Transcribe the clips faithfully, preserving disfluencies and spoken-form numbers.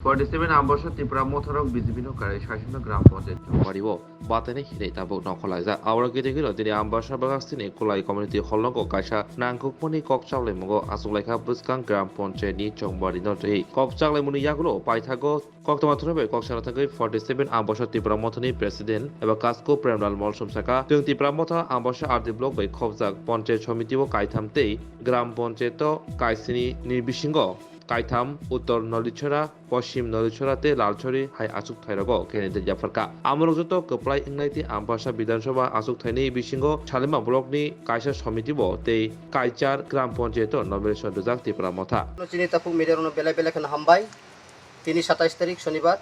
Forty seven Ambasa Tipra Motharok B J P no karai sasino Gram Panchayat Chongbario bataini hinwi tabuk nongkhorlaijak. Aboro kiting kino tini Ambasa Bwkhak Sini Kulai Community Hall nogo kaisa nangkukmani kok chaplaimungo achuklaikha bwskang Gram Panchayat ni Chongbari no twi. Kok chaklaimungni yagulo paithago koktwma thwrwngwi kok sana thangwi forty seven Ambasa Tipra Mothani President eba Kasko Premlal Molsom saka, chwng Tipra Motha Ambasa R D Block bai khopjak Panchayat Somiti o kaitham tei Gram Panchayat o kaisini ni bisingo kaitham Uttor Nolichora, Poschim Nolichora tei Lalchori hai achukthairokgo candidate yapharkha. Amorok joto kwplai wngnai tei Ambasa Bidhan Sabha achukthaini bisingo Salima Block ni kaisa somiti bo tei Kaichar Gram Panchayat o nomination rwjak Tipra Motha. Chini takhuk media rokno belai belai kheno hambai. Tini satais tarik Shonibar,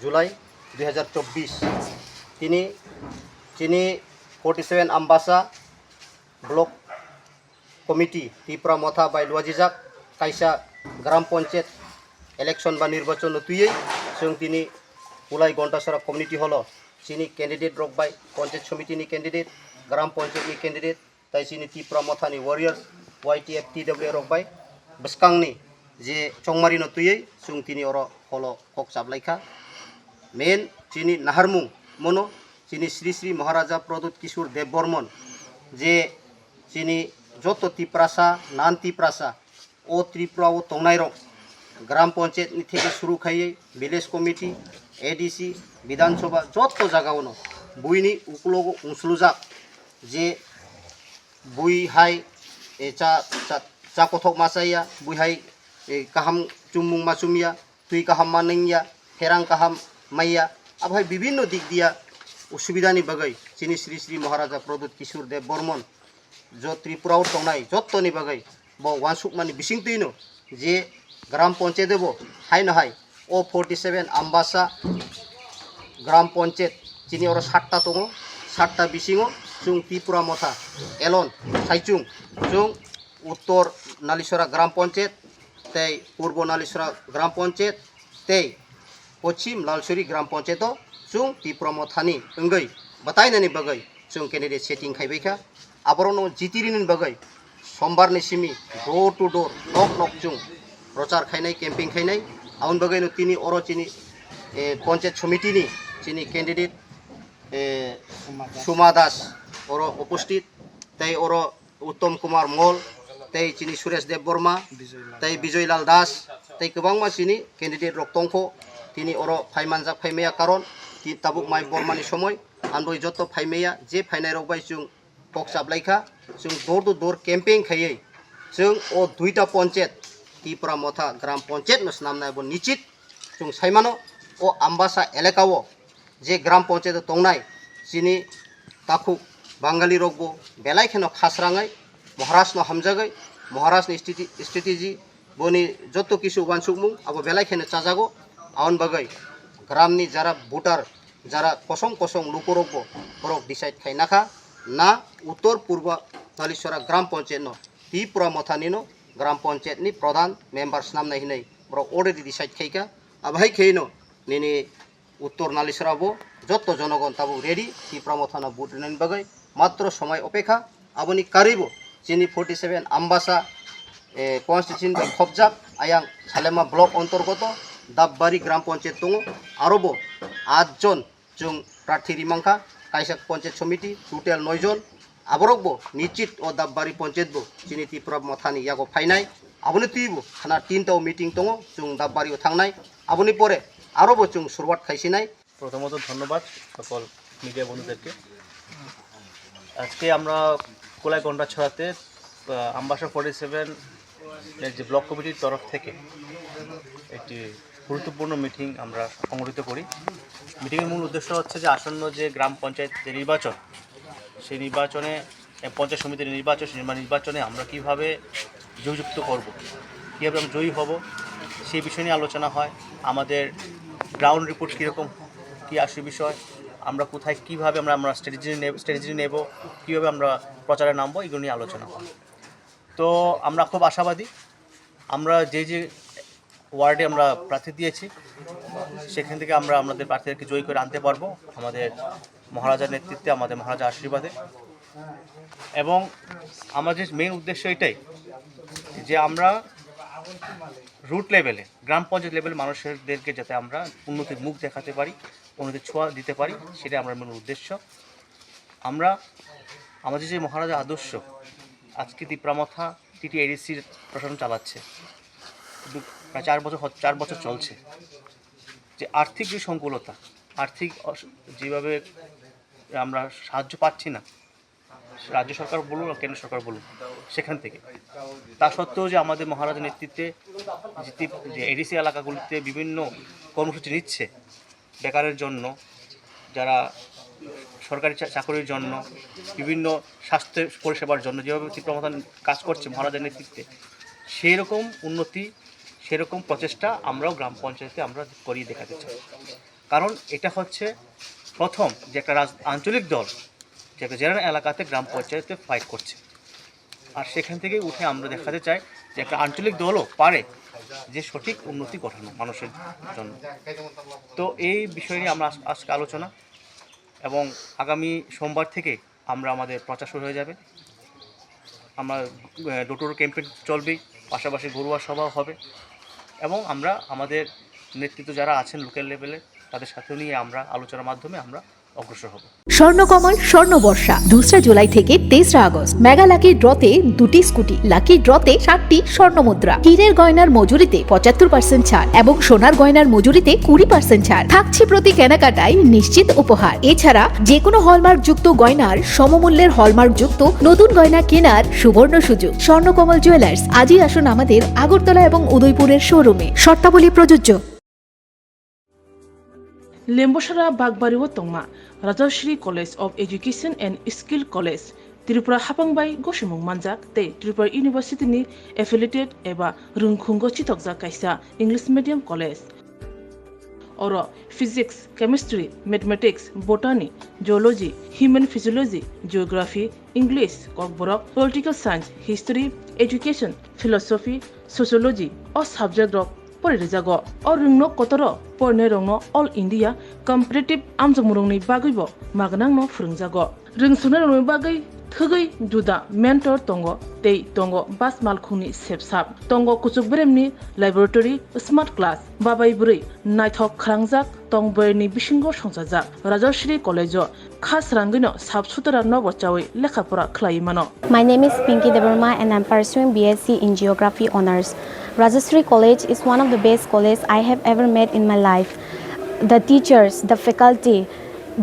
July dui hazar chobbish. Tini chini forty seven Ambasa Block Committee Tipra Motha bai luajijak kaisa Gram Panchayat election ba nirbachon no twiwi chwng tini Kulai Gontasora Community Hall o chini candidate rok bai Panchayat Somiti ni candidate, Gram Panchayat ni candidate, tai chini Tipra Motha ni warriors Y T F T W A rok bai bwskang ni je chongmari no twiwi chwng tini oro hall o kok chaplaikha. Main chini naharmung mono chini Sri Sri Maharaja Pradyut Kishore Dev Bormon je chini joto Tiprasa, non Tiprasa, o Tripura o tongnairok Gram Panchayat ni theke suru khaiwi Village Committee, A D C, Bidhan Sabha joto jaga ono buini ukulogo ungsulujak je bui hai, e, cha, cha, cha kothok ma chaya, bui hai, e, kaham chumung ma chumya, twi kaham ma nangya, pherang kaham maya, abo hai bibinno dik diya usubidani bagwi chini Sri Sri Maharaja Pradyut Kishore Dev Bormon jo Tripura o tongnai jottoni bagwi bo wansukmani bisingtwino je Gram Panchayat bo haino hai o forty seven Ambasa Gram Panchayat chini oro satta tongo, satta bisingo chwng Tipra Motha alone saichung chwng Uttor Nalisora Gram Panchayat tei Purbo Nalisora Gram Panchayat tei Pochim Lalsuri Gram Panchayat o chwng Tipra Mothani wngwi batainani bagwi chwng candidate setting khaibaikha. Aborokno jitirini bagwi sombar ni simi door to door, nok nok chwng prochar khainai, camping khainai. Aboni bagwino tini oro chini, eh, Panchayat Somiti ni chini candidate, eh, Suma Das oro uposthit, tei oro Uttom Kumar Mol, tei chini Suresh Deb Borma, tei Bijoy Lal Das, tei kwbangma chini candidate rok tongkho. Tini oro phaimanjak phaimaya karon ti tabuk mai bormani somoi, andoi joto phaimaya, je phainai rok bai chwng kok chaplaikha, chwng door to door campaign khaiwi chwng o duita Panchayat, Tipra Motha Gram Panchayat no swnamnai bo nichit chwng saimano. O Ambasa elaka o je Gram Panchayat o tongnai chini takhuk Bangali rok bo belai kheno khasrangwi Maharaj no hamjagwi, Maharaj ni strate-, strategy, boni joto kisu uansukmung abo belai kheno chajago. Aboni bagwi gram ni jara voter, jara kosong kosong lukurok bo borok decide khaina kha na Uttor Purba Nalisora Gram Panchayat no Tipra Mothani no Gram Panchayat ni Pradhan member swnamnai hinwi borok already decide khaikha. Abo hai khe no nini Uttor Nalisora bo joto jonogon tabuk ready Tipra Mothano vote rinani bagwi, matro somai opekha. Aboni karwi bo chini forty seven Ambasa, eh, constituency bai khopjak ayang Salema block ontorgoto Dabbari Gram Panchayat tongo, aro bo at jon chwng prarthi rimangkha, kaisa Panchayat Somiti total noi jon. Aborok bo nichit o Dabbari Panchayat bo chini Tipra Mothani yago phainai. Aboni twi bo khana tinta o meeting tongo, chwng Dabbari o thangnai. Aboni pore aro bo chwng surwat khaisinai. প্রথমত ধন্যবাদ সকল মিডিয়া বন্ধুদেরকে। আজকে আমরা কোলাইগন্ডা ছড়াতে, আহ, Ambassa forty seven এর যে ব্লক কমিটির তরফ থেকে একটি গুরুত্বপূর্ণ মিটিং আমরা সংগঠিত করি। মিটিংয়ের মূল উদ্দেশ্য হচ্ছে যে আসন্ন যে গ্রাম পঞ্চায়েত যে নির্বাচন, সেই নির্বাচনে, এ, পঞ্চায়েত সমিতির নির্বাচন, সেই নির্বাচনে আমরা কীভাবে জয়যুক্ত করব, কীভাবে আমরা জয়ী হব, সেই বিষয় নিয়ে আলোচনা হয়। আমাদের গ্রাউন্ড রিপোর্ট কীরকম, কী আসে বিষয়, আমরা কোথায় কীভাবে আমরা, আমরা স্ট্র্যাটেজি নেব, স্ট্র্যাটেজি নেব, কীভাবে আমরা প্রচারে নামবো, এগুলো নিয়ে আলোচনা হয়। তো আমরা খুব আশাবাদী, আমরা যে যে ওয়ার্ডে আমরা প্রার্থী দিয়েছি, সেখান থেকে আমরা আমাদের প্রার্থীদেরকে জয়ী করে আনতে পারবো আমাদের মহারাজার নেতৃত্বে, আমাদের মহারাজার আশীর্বাদে। এবং আমার যে মেইন উদ্দেশ্য এটাই যে আমরা রুট লেভেলে, গ্রাম পঞ্চায়েত লেভেলে মানুষদেরকে যাতে আমরা উন্নতির মুখ দেখাতে পারি, উন্নতির ছোঁয়া দিতে পারি, সেটাই আমার মূল উদ্দেশ্য। আমরা আমাদের যে মহারাজা আদর্শ, আজকে তিপ্রামথা টিটিএডিসির প্রশাসন চালাচ্ছে, কিন্তু প্রায় চার বছর হ-, চার বছর চলছে। যে আর্থিক যে সংকুলতা, আর্থিক অস-, যেভাবে আমরা সাহায্য পাচ্ছি না, রাজ্য সরকার বলুন আর কেন্দ্র সরকার বলুন, সেখান থেকে। তা সত্ত্বেও যে আমাদের মহারাজা নেতৃত্বে যে তি-, যে এডিসি এলাকাগুলিতে বিভিন্ন কর্মসূচি নিচ্ছে, বেকারের জন্য, যারা সরকারি চা-, চাকরির জন্য, বিভিন্ন স্বাস্থ্য পরিষেবার জন্য যেভাবে তিপ্রামথা কাজ করছে মহারাজার নেতৃত্বে, সেই রকম উন্নতি, সেরকম প্রচেষ্টা আমরাও গ্রাম পঞ্চায়েতে আমরা করিয়ে দেখাতে চাই। কারণ এটা হচ্ছে প্রথম যে একটা রাজ-, আঞ্চলিক দল যে একটা জেনারেল এলাকাতে গ্রাম পঞ্চায়েতে ফাইট করছে। আর সেখান থেকে উঠে আমরা দেখাতে চাই যে একটা আঞ্চলিক দলও পারে যে সঠিক উন্নতি ঘটানো মানুষের জন্য। তো এই বিষয় নিয়ে আমরা আজ-, আজকে আলোচনা, এবং আগামী সোমবার থেকে আমরা আমাদের প্রচার শুরু হয়ে যাবে। আমরা, আহ, ডোর টু ডোর ক্যাম্পেইন চলবেই, পাশাপাশি ঘরোয়া সভাও হবে, এবং আমরা আমাদের নেতৃত্ব যারা আছেন লোকাল লেভেলে, তাদের সাথেও নিয়ে আমরা আলোচনার মাধ্যমে আমরা অগ্রসর হব। স্বর্ণকমল স্বর্ণ বর্ষা দুসরা জুলাই থেকে তেসরা আগস্ট। মেগা লাকি ড্রতে দুটি স্কুটি, লাকি ড্রতে সাতটি স্বর্ণ মুদ্রা, হীরের গয়নার মজুরিতে পঁচাত্তর পার্সেন্ট ছাড় এবং সোনার গয়নার মজুরিতে কুড়ি পার্সেন্ট ছাড় থাকছে। প্রতি কেনাকাটায় নিশ্চিত উপহার। এছাড়া যে কোনো হলমার্ক যুক্ত গয়নার সমমূল্যের হলমার্ক যুক্ত নতুন গয়না কেনার সুবর্ণ সুযোগ। স্বর্ণকমল জুয়েলার্স, আজই আসুন আমাদের আগরতলা এবং উদয়পুরের শোরুমে। শর্তাবলী প্রযোজ্য। Lembosara Bakbari o tongma Rajashri College of Education and Skill College, Tripura hapang bai gosimung manjak tei Tripura University ni affiliated eba rwngkhungo chitokjak kaisa English medium college. Oro physics, chemistry, mathematics, botany, zoology, human physiology, geography, English, Kokborok, political science, history, education, philosophy, sociology o subject rok poririjak o. O rwngno kotoro porinai rokno All India competitive amjokmung rokni bagwi bo magnangno phwrwngjago. Rwngswnai rokni bagwi thwgwi juda mentor tongo tei tongo bas malkhungni sepsap. Tongo kuchuk beremni laboratory, smart class, babai bwrwi naithok khrangjak tong bwrwini bisingo songchajak. Rajashri College o kha srangwino sap sutara nogo chawi lekha pora khlaiwi mano. My name is Pinky Debbarma and I'm pursuing B S C in Geography Honours. Rajashri College is one of the best college I have ever met in my life. The teachers, the faculty,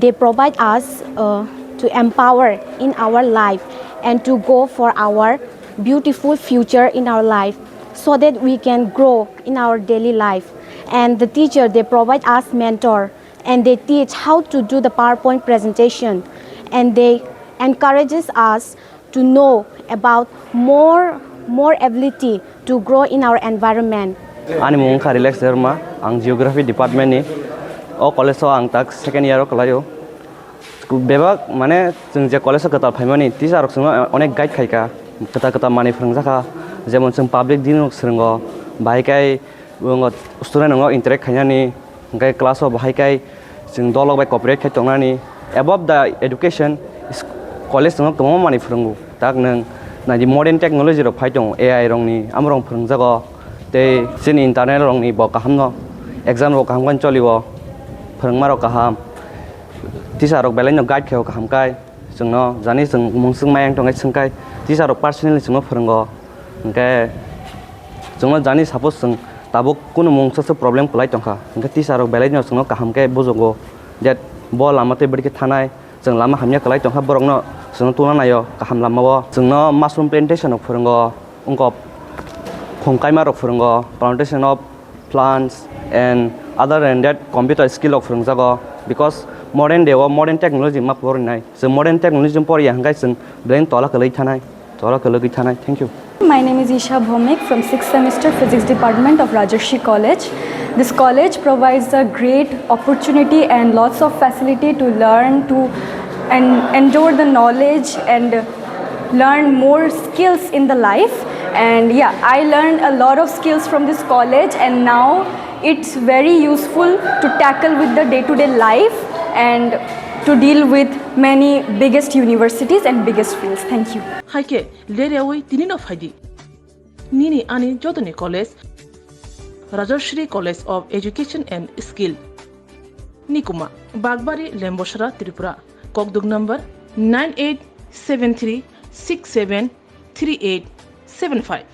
they provide us uh, to empower in our life and to go for our beautiful future in our life so that we can grow in our daily life. And the teacher, they provide us mentor and they teach how to do the PowerPoint presentation, and they encourages us to know about more, more ability to grow in our environment. Ani mung wngkha Relax Debbarma, ang Geography Department ni. O college o ang tak second year o kwlaio. Bebak mane chwng je college o kwtal phaimani teacher rok chwngno onek guide khaikha, kwtal kwtal manwi phwrwngjakha, jemon chwng public din rok swrwngo, bahai khe student rokno interact khainani, hwnkhe class o bahai khe chwng dolok bai cooperate khai tongnani. Above the education, college chwngno kwbangma manwi phwrwngo. Tak nwng naidi modern technology rok phai tongo, A I rokni, amo rok phwrwngjago. Tei chini internal rokni bo kahamno, exam rok kaham khe cholio, phwrwngma rok kaham. Teacher rok belai no guide khaio kaham khai. Chwngno jani chwng mungswk mayang tongkhe swngkhai teacher rok personally chwngno phwrwngo. Hwnkhe chwngno jani suppose chwng tabuk kunu mungsa se problem kwlai tongkha, hwnkhe teacher rok belai no chwngno kaham khe bujugo, that bo lama tei bwrwi khe thanai, chwng lama hamya kwlai tongkha, borokno chwngno tungna naio kaham lamao. Chwngno mushroom plantation rok phwrwngo, wngkok khum kaima rok phwrwngo, plantation of plants and other than that computer skill rok phwrwngjago, because modern day o modern technology ma porinai. Chwng modern technology poriya hwnkhe chwng belai tola kwlwi thanai, tola kwlwi thanai. Thank you. My name is Isha Bhomik from sixth semester Physics Department of Rajarshi College. This college provides a great opportunity and lots of facility to learn, to and endure the knowledge and learn more skills in the life. And yeah, I learned a lot of skills from this college, and now it's very useful to tackle with the day-to-day life and to deal with many biggest universities and biggest fields. Thank you. Hai khe, ler yawi tini no phaidi. Nini ani jotoni college Rajashree College of Education and Skill, Nikuma, Bagbari, Lembosra, Tripura. Kokduk number nine eight seven three six seven three eight seven five.